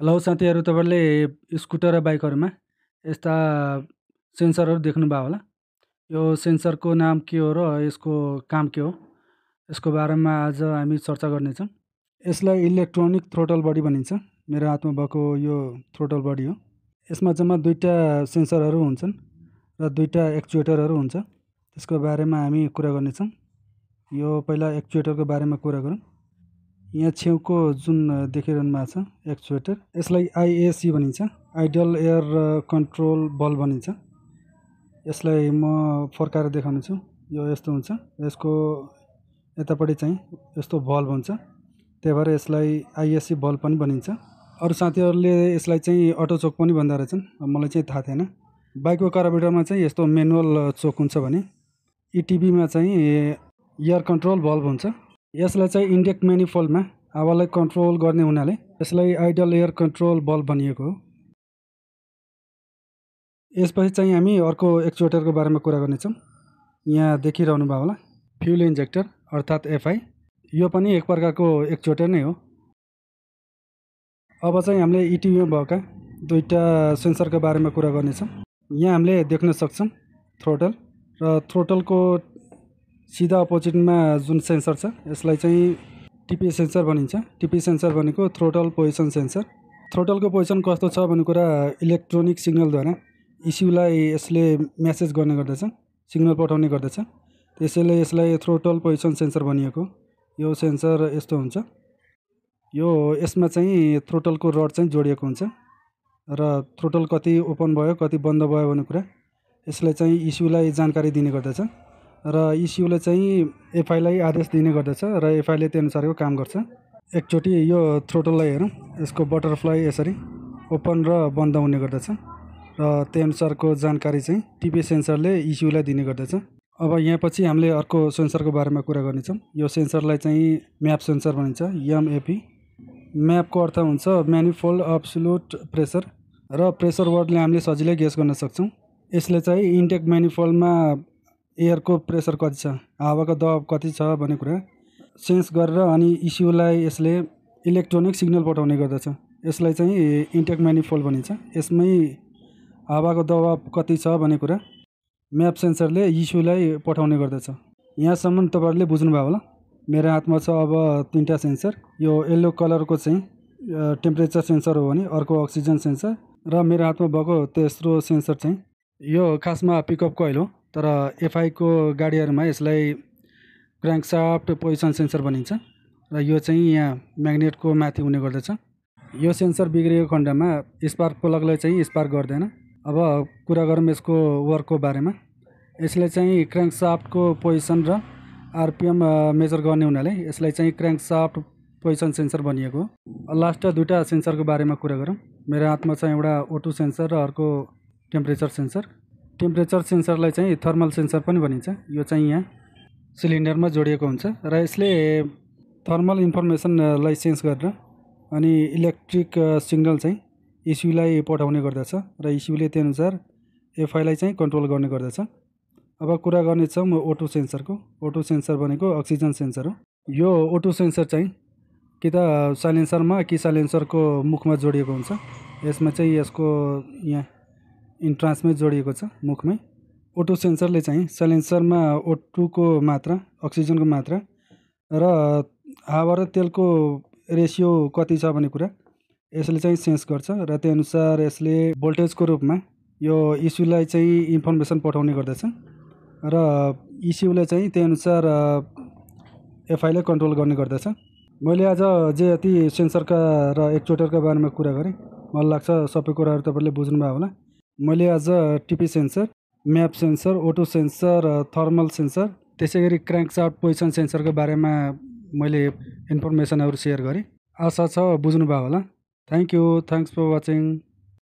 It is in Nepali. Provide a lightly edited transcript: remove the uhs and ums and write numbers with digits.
हेलो साथीहरू, तपाईँले स्कुटर र बाइकहरूमा यस्ता सेन्सरहरू देख्नुभयो होला। यो सेन्सरको नाम के हो र यसको काम के हो, यसको बारेमा आज हामी चर्चा गर्नेछौँ। यसलाई इलेक्ट्रोनिक थ्रोटल बडी भनिन्छ। मेरो हातमा भएको यो थ्रोटल बडी हो। यसमा जम्मा दुईवटा सेन्सरहरू हुन्छन् र दुईवटा एक्चुएटरहरू हुन्छ। त्यसको बारेमा हामी कुरा गर्नेछौँ। यो पहिला एक्चुएटरको बारेमा कुरा गरौँ। यहाँ छेउको जुन देखिरहनु भएको छ एक्चुएटर, यसलाई आइएसी भनिन्छ, आइडल एयर कन्ट्रोल बल्ब भनिन्छ। यसलाई म फर्काएर देखाउनेछु। यो यस्तो हुन्छ, यसको यतापट्टि चाहिँ यस्तो बल्ब हुन्छ, त्यही भएर यसलाई आइएसी बल्ब पनि भनिन्छ। अरू साथीहरूले यसलाई चाहिँ अटो चोक पनि भन्दा रहेछन्, मलाई चाहिँ थाहा थिएन। बाइकको कार्बोरेटरमा चाहिँ यस्तो मेनुअल चोक हुन्छ भने इटिभीमा चाहिँ एयर कन्ट्रोल बल्ब हुन्छ। यसलाई चाहिँ इन्डेक्ट म्यानिफोल्डमा हावालाई कन्ट्रोल गर्ने हुनाले यसलाई आइडल एयर कन्ट्रोल बल्ब भनिएको हो। यसपछि चाहिँ हामी अर्को एक्चुएटरको बारेमा कुरा गर्नेछौँ। यहाँ देखिरहनु भयो होला फ्युल इन्जेक्टर अर्थात् एफआई। यो पनि एक प्रकारको एक्चुएटर नै हो। अब चाहिँ हामीले इटिभीमा भएका दुईवटा सेन्सरको बारेमा कुरा गर्नेछौँ। यहाँ हामीले देख्न सक्छौँ थ्रोटल र थ्रोटलको सिधा अपोजिटमा जुन सेन्सर छ यसलाई चाहिँ टिपी सेन्सर भनिन्छ। टिपी सेन्सर भनेको थ्रोटल पोजिसन सेन्सर। थ्रोटलको पोजिसन कस्तो छ भन्ने कुरा इलेक्ट्रोनिक सिग्नलद्वारा इस्युलाई यसले म्यासेज गर्ने गर्दछ, सिग्नल पठाउने गर्दछ। त्यसैले यसलाई थ्रोटल पोजिसन सेन्सर भनिएको। यो सेन्सर यस्तो हुन्छ। यसमा चाहिँ थ्रोटलको रड चाहिँ जोडिएको हुन्छ र थ्रोटल कति ओपन भयो कति बन्द भयो भन्ने कुरा यसले चाहिँ इस्युलाई जानकारी दिने गर्दछ र इस्युले चाहिँ एफआईलाई आदेश दिने गर्दछ र एफआईले त्यो अनुसारको काम गर्छ। एकचोटि यो थ्रोटललाई हेरौँ, यसको बटरफ्लाई यसरी ओपन र बन्द हुने गर्दछ र त्यो अनुसारको जानकारी चाहिँ टिपी सेन्सरले इस्युलाई दिने गर्दछ। अब यहाँ पछि हामीले अर्को सेन्सरको बारेमा कुरा गर्नेछौँ। यो सेन्सरलाई चाहिँ म्याप सेन्सर भनिन्छ, एमएपी। म्यापको अर्थ हुन्छ म्यानिफोल्ड अब्सोल्युट प्रेसर र प्रेसर वर्डले हामीले सजिलै गेस गर्न सक्छौँ। यसले चाहिँ इन्टेक म्यानिफोल्डमा एयरको प्रेसर कति छ, हावाको दबाब कति छ भन्ने कुरा सेन्स गरेर अनि इस्युलाई यसले इलेक्ट्रोनिक सिग्नल पठाउने गर्दछ। यसलाई चाहिँ इन्टेक म्यानिफोल्ड भनिन्छ। यसमै हावाको दबाब कति छ भन्ने कुरा म्याप सेन्सरले इस्युलाई पठाउने गर्दछ। यहाँसम्म तपाईँहरूले बुझ्नुभयो होला। मेरो हातमा छ अब तीनवटा सेन्सर। यो येल्लो कलरको चाहिँ टेम्परेचर सेन्सर हो भने अर्को अक्सिजन सेन्सर र मेरो हातमा भएको तेस्रो सेन्सर चाहिँ यो खासमा पिकअप कोइल हो, तर एफआईको गाडीहरूमा यसलाई क्र्याङ्कसाफ्ट पोजिसन सेन्सर भनिन्छ र यो चाहिँ यहाँ म्याग्नेटको माथि हुने गर्दछ। यो सेन्सर बिग्रेको खण्डमा स्पार्क प्लगलाई चाहिँ स्पार्क गर्दैन। अब कुरा गरौँ यसको वर्कको बारेमा। यसले चाहिँ क्र्याङ्कसाफ्टको पोजिसन र आरपिएम मेजर गर्ने हुनाले यसलाई चाहिँ क्र्याङ्कसाफ्ट पोजिसन सेन्सर भनिएको हो। लास्ट दुईवटा सेन्सरको बारेमा कुरा गरौँ। मेरो हातमा चाहिँ एउटा O2 सेन्सर र अर्को टेम्परेचर सेन्सर। टेम्परेचर सेन्सरलाई चाहिँ थर्मल सेन्सर पनि भनिन्छ। यो चाहिँ यहाँ सिलिन्डरमा जोडिएको हुन्छ र यसले थर्मल इन्फर्मेसनलाई सेन्स गरेर अनि इलेक्ट्रिक सिग्नल चाहिँ इस्युलाई पठाउने गर्दछ र इस्युले त्यो अनुसार एफआईलाई चाहिँ कन्ट्रोल गर्ने गर्दछ। अब कुरा गर्नेछौँ O2 सेन्सरको। O2 सेन्सर भनेको अक्सिजन सेन्सर हो। यो O2 सेन्सर चाहिँ कि त साइलेन्सरमा कि साइलेन्सरको मुखमा जोडिएको हुन्छ। यसमा चाहिँ यसको यहाँ इन्ट्रान्समै जोडिएको छ मुखमै। O2 सेन्सरले चाहिँ साइलेन्सरमा O2 को मात्रा, अक्सिजनको मात्रा र हावा र तेलको रेसियो कति छ भन्ने कुरा यसले चाहिँ सेन्स गर्छ र त्यो अनुसार यसले भोल्टेजको रूपमा यो इस्युलाई चाहिँ इन्फर्मेसन पठाउने गर्दछ र इस्युले चाहिँ त्यो अनुसार एफआईलाई कन्ट्रोल गर्ने गर्दछ। मैले आज जे यति सेन्सरका र एक्चुएटरका बारेमा कुरा गरेँ, मलाई लाग्छ सबै कुराहरू तपाईँले बुझ्नुभयो होला। मैले आज TP sensor, MAP sensor, O2 sensor, thermal sensor, त्यसै गरी क्र्याङ्कसाफ्ट पोजिसन सेन्सरको बारेमा मैले इन्फर्मेसनहरू सेयर गरेँ। आशा छ बुझ्नुभयो होला। Thank you, thanks for watching.